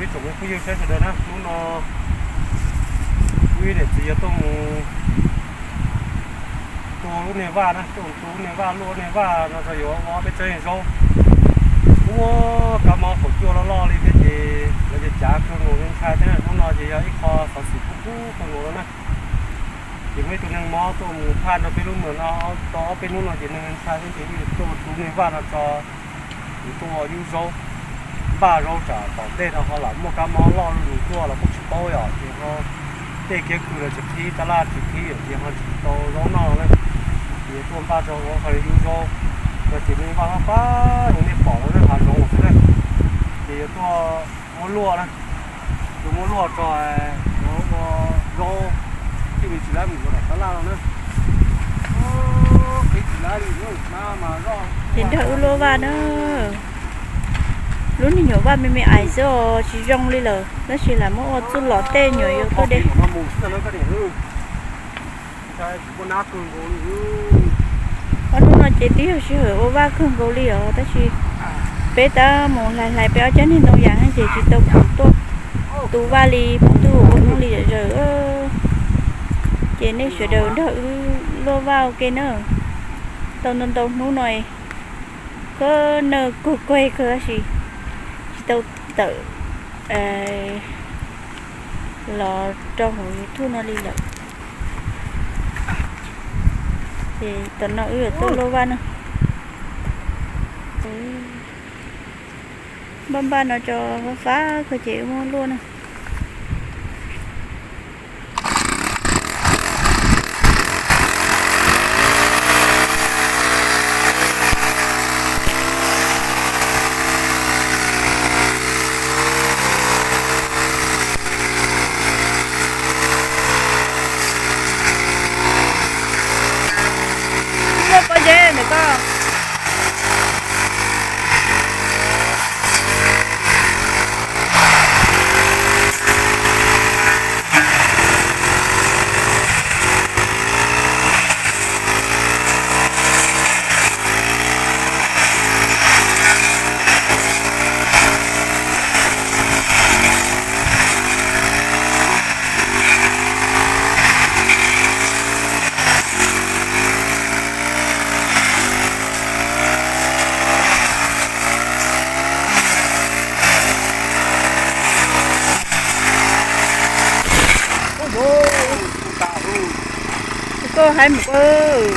Ib tsoom me phooj ywg sawv daws na, hnub no wb niam txiv yuav tuaj mus tua lub niag vaj na, tuaj mus tua lub niag vaj, luaj niag vaj no rau yuav ua ob peb tsob niag zaub. Ua kab mob qaum cuaj loj loj li thiab ces lawv ces cav kawg nkaus li ntshai thiab. Hnub no ces yog ib qho xov xwm kub kub kawg nkaus no na. Ces muaj ib tug neeg mob tuaj mus phaj rau peb lub mws no tau ob peb hnub no ces neeg ntshai thiab ces wb tuaj tua lub niag vaj no tso, yuav tuaj ua yub zaub, npaj zaub tsam tom ntej no ho lam muaj kab mob loj zuj zus tuaj los kuj tsis paub yom, ces ho tej kiab khw los tsis qhib, tab laj tsis qhib ces ho tsis tau zaub noj na. Ces yuav tuaj npaj tso ua qhov yub zaub no ces me vaj fab fab zoo nej pom no na, hav zoov xwb na. Ces yuav tuaj muab luaj na, yuav muab luaj tso, yuav ua zaub, tij me tsis lab mus ua tom tab laj no na. Qhib tsis lab li, mas mas zoj. Ces nrog wb luaj vaj na. Lub niag nyuam vaj me me ais xwb os, tsis zoo li lawm, tab sis lam muab ua txuj lom tej nyuam yaus tuaj de. Ob hnub no ces twb yog sij hawm ua vaj kawg nkaus li os, tab sis peb tab mus hlais hlais peb ob cov niag ntoo yas ces tsis tau khoom tuaj tu vaj li, peb twb ua hnub li zom zaws. Ces nej sawv daws nrog wb luaj vaj ua ke na. Tau ntau ntau hnub no koj nawj kuj kuj kawg tab sis tsis tau tawm los rau hauv YouTube no li lawm. Ces tam no wb yuav tuaj luaj vaj na. Npaj npaj no tso fab fab kawg ces wb muab luaj na. Muaj pob zeb ntawm koj. Koj haib mus koj.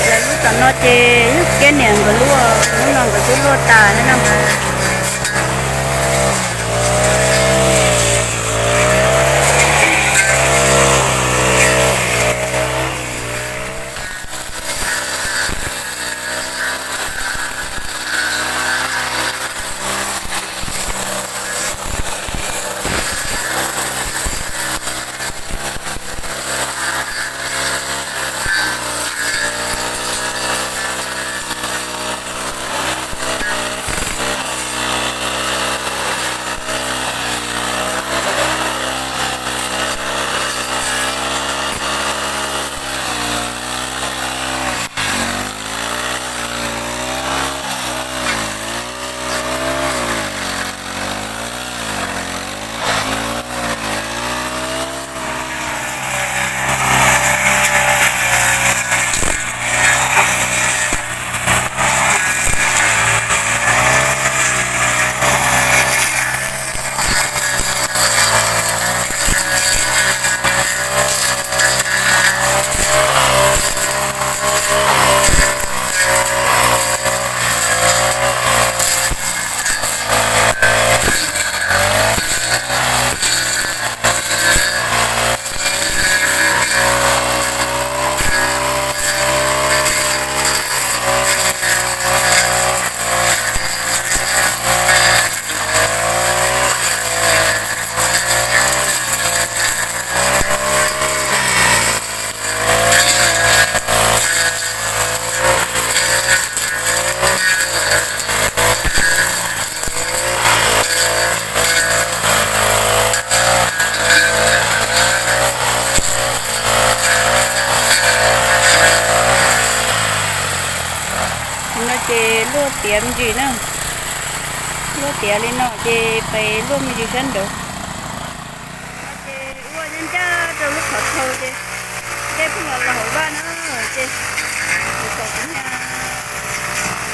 Lawv lub tom no ces yog Kiab niam nkawd lub, hnub no nkawd twb luaj tas thiab no. No ces luaj tiav me ntsis na, luaj tiav li no ces pes luaj me ntsis sab nraud. No ces ua ncaj ncaj rau lub qhov thau ces dej pheej los los hauv vaj na, ces kuv kom kuv niag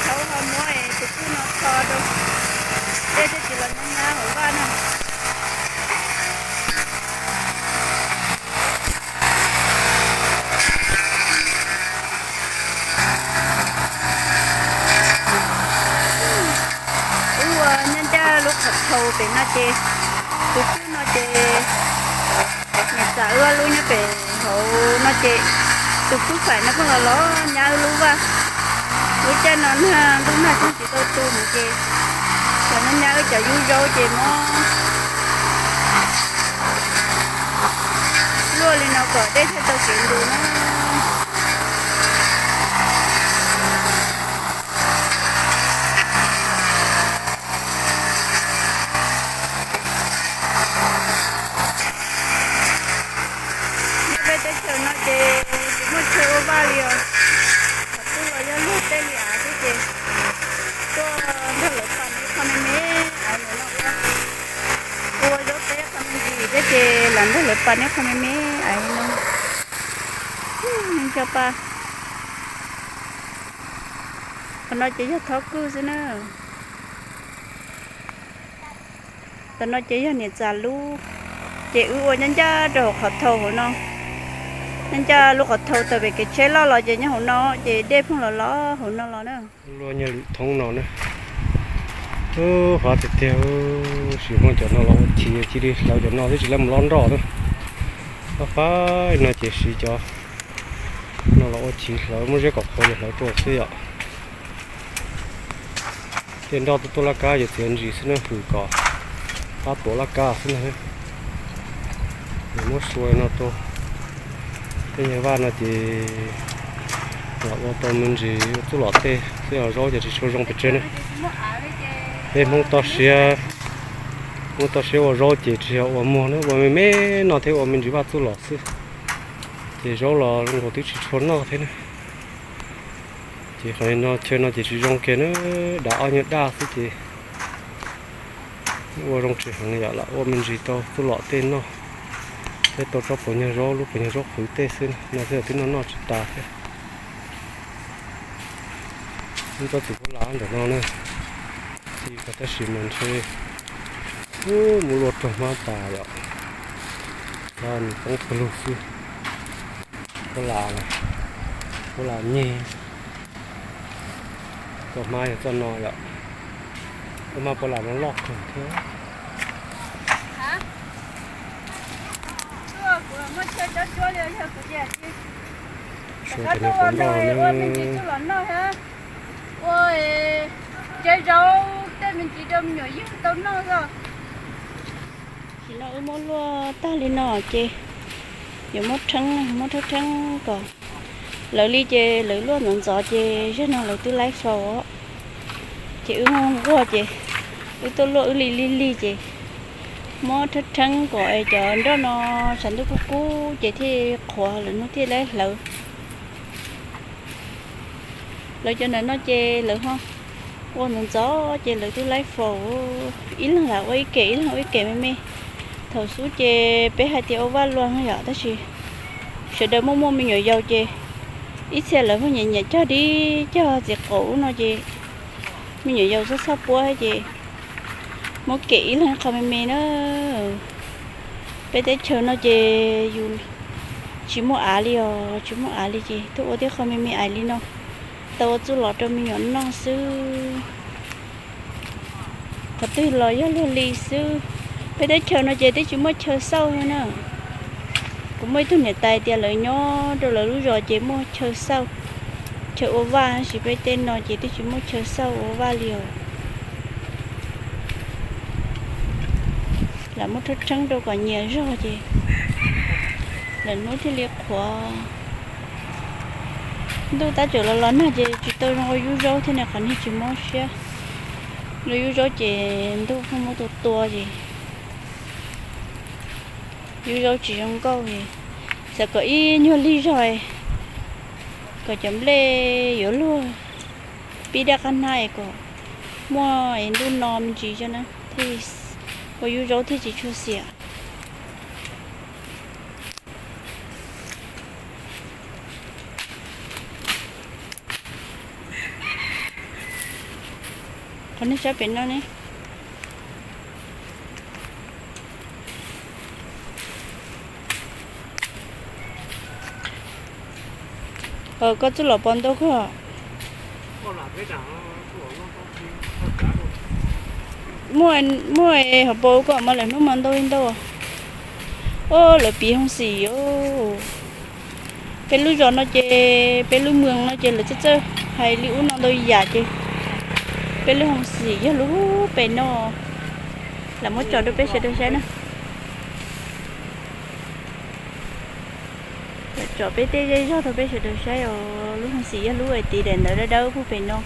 thaub ho muab tus kwj no tho rau, dej thiaj tsis los nyab nyab hauv vaj na. Wb ua ncaj ncaj lub qhov thau pem no ces tus kwj no ces niam txawm wb lub nyob pem hauv no ces tus kwj faim no pheej los los nyab wb lub vaj. Lub caij no nag ntuj nag tseem tsis tau tu no ces los nyab nyab wb cov yub zaub ces muab luaj li no kom dej thiaj tau kev ntus na. Nyob peb teb chaws no ces tsis muaj chaw ua vaj li os. Qhov twg los yog luag tej li av xwb ces Pas neb qhov me me ais no, cov pas. Qhov no ces yog thob kwj xwb na. Tam no ces yog niam txas lub, ces wb ua ncaj ncaj rau hauv qhov thau hauv no. Ncaj ncaj lub qhov thau tawm pem kev tsheb loj los ces nyob hauv no, ces dej pheej los los hauv no los na. Luaj nyuag lwm thoob no na. Qhov tiag tiag, sim muab cov no los ua chiv cia li hlawv cov no twb tsis laj mus lob nroj na. Pab pab no ces siv cov no los ua chiv hlawv, muab zeb kom qhuav ces hlawv rau xwb yom. Tej nroj tuaj tuaj laj kab ces txiav ntsis xwb na, hwm kom qab tuav laj kab xwb na. Ces muab sua no rau. Tej nyuag vaj no ces los ua tau me ntsis ua txuj lom tej xwb, zaub ces tsis tshua zoo pes tsawg na. Peb Hmoob toj siab, Hmoob toj siab ua zaub ces tsis yog ua muag na, ua me me no thiab ua me ntsis vaj txuj lom xwb. Ces zaub los zoo nkaus twb tsis tshua noj thiab na. Ces qhov no chaw no ces tsis zoo kiag na, dav ob nyuag daj xwb ces ua zoo tsis heev yom, lam ua me ntsis tau txuj lom tej noj, thiab tau tsob puav nyuag zaub, lub puav nyuag zaub qhwv tej xwb no xwb twb noj noj tsis tas thiab. Ub, tsob txiv puab las ntawm no na, txi kawg tab sis mas ntshe ub mus luaj raug hmab tas yom, nws poob pawg lug xwb. Puab las, puab las nyeg, txoj hmab yog txoj no yom, txoj hmab puab las no loj kawg thiab. Suav cov niag qhuav nroj no. Ua tsev zaub tej me ntsis rau me nyuam yug tau noj xwb. Tam sim no wb muab luaj tag li no ces yuav muab rheeb, muab rheeb rheeb kom lawv li ces lawv luaj ntxov ntxov ces zaum no lawv twb laib faus. Ces wb muab nquag ces wb tuaj luaj wb li lig lig ces muab rheeb rheeb kom es cov nroj no tshav ntuj kub kub ces thiaj qhuav lawv hnub thiaj laib hlawv. Lawv cov ntawm no ces lawv ho ua ntxov ntxov ces lawv twb laib faus. Ib leeg lam ua ib kem, ib leeg ua ib kem me me. Thaum xub ces peb hais tias ua vaj luag no yom, tab sis sawv daws muaj muaj me nyuam yaus ces ib txhia lawv pheej nyiam nyiam cog dib cog txiv qaum ub no ces me nyuam yaus txhob txhob puab ces muab kem ib leeg qho me me na. Peb teb chaws no ces yus tsis muaj av li os, tsis muaj av li ces tuaj ua tib qho me me ais li no, tau ua txuj lom rau me nyuam noj xwb. Qhov twg los yog luag li xwb. Peb teb chaws no ces twb tsis muaj chaw xauj li na. Kuv muaj ib tug niam tais tias lawv nyob rau lawv lub zos ces muaj chaw xauj, chaw ua vaj, tab sis peb tej no ces twb tsis muaj chaw xauj ua vaj li os. Lam muab rheeb rheeb rau kom nyias zog ces lawv hnub thiaj li qhuav. Ntuj tab txawm los los nag ces tsis tau zoo ua yub zaub thiab ne, qhov niag tsis mob siab. Ua yub zaub ces ntuj pheej muab tua tua ces yub zaub tsis zoo nkauj li. Xav kom ib nyuag lig zog kom cov nplej yuav luag pib daj qab hnab es kom muaj es ntuj no me ntsis xwb na, thiaj ua yub zaub thiaj tsis tshua xiam. Qhov nej saib pem no ne. Koj txuj lom pov ntau koj. Muaj, muaj hauv paus koj mas lawm hnub mas ntau li ntau. Ua lawv piv hoo xim os. Peb lub zos no ces, peb lub moos no ces lawv txawj txawj hais li ub no ntau yam ces peb lub hoo xim yog lub pem no. Lam muab tso rau peb sawv daws saib na. Tsom peb tej zej zog rau peb sawv daws saib os. Lub hoo xim yog lub es tiv daim ntawv dawb dawb puag pem no.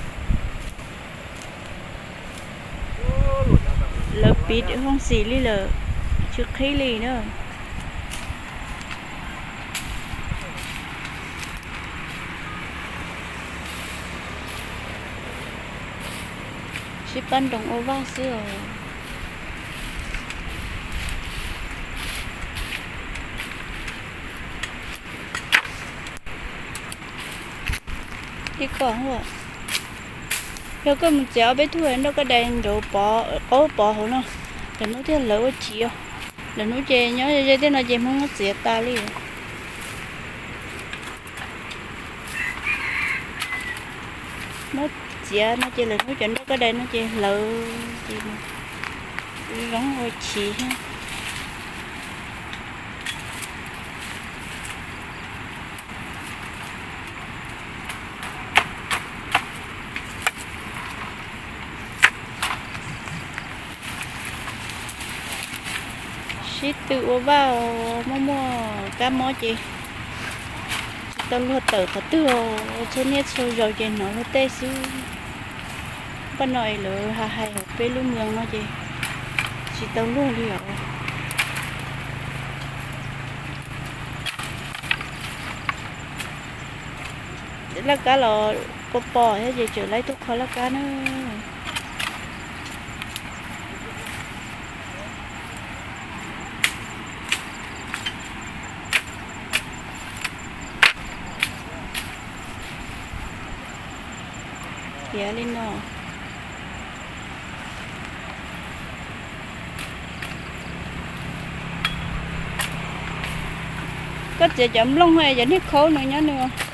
Lawv piv hoo xim li lawm, tsis qhib li na. Sib pab nroos ua vaj xwb os. Li koj, yog koj mus txiav ob peb tug nroj koj dai nraud pov qaub pov hauv no, lwm hnub thiaj lawv ua chiv. Lwm hnub ces nyob ze tej no ces Hmoob muab txiav tas li. Muab txiav no ces lwm hnub cov nroj koj dai no ces hlawv ces zoo ua chiv thiab. Sib tw ua vaj, muaj muaj kab mob ces tsis tau luag tawm qhov twg, txhua niaj txhua zaus ces hnov luag tej xwb. Npaj no es lawv hais hais hauv peb lub moos no ces tsis tau luag li os. Laj kab los pos pos thiab ces tseem laib tuaj kho laj kab na. Tiav li no. Koj txiav cov nplooj, cov niag khaub nws nyob nws.